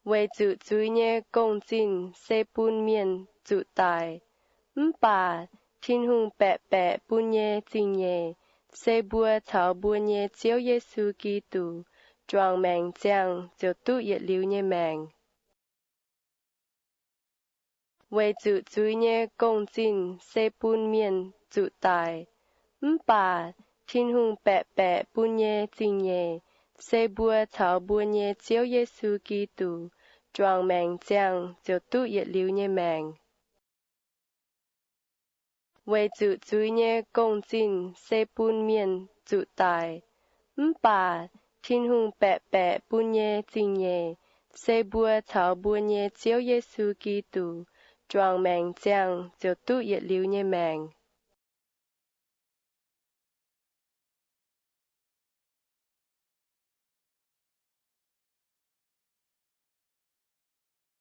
Weic zuqc zuiz nyei gong-zinh se bun mienh zuqc daic, mv baac Tin-Hungh baeqc baeqc bun nyei zingh nyeic se mbuo caux mbuo nyei Ziouv Yesu Giduc juangc maengc ziangh ziouc duqv yietc liuz nyei maengc. Weic zuqc zuiz nyei gong-zinh se bun mienh zuqc daic, mv baac Tin-Hungh baeqc baeqc bun nyei zingh nyeic se mbuo caux mbuo nyei Ziouv Yesu Giduc juangc maengc ziangh ziouc duqv yietc liuz nyei maengc. Weic zuqc zuiz nyei gong-zinh se bun mienh zuqc daic, mv baac Tin-Hungh baeqc baeqc bun nyei zingh nyeic se mbuo caux mbuo nyei Ziouv Yesu Giduc juangc maengc ziangh ziouc duqv yietc liuz nyei maengc.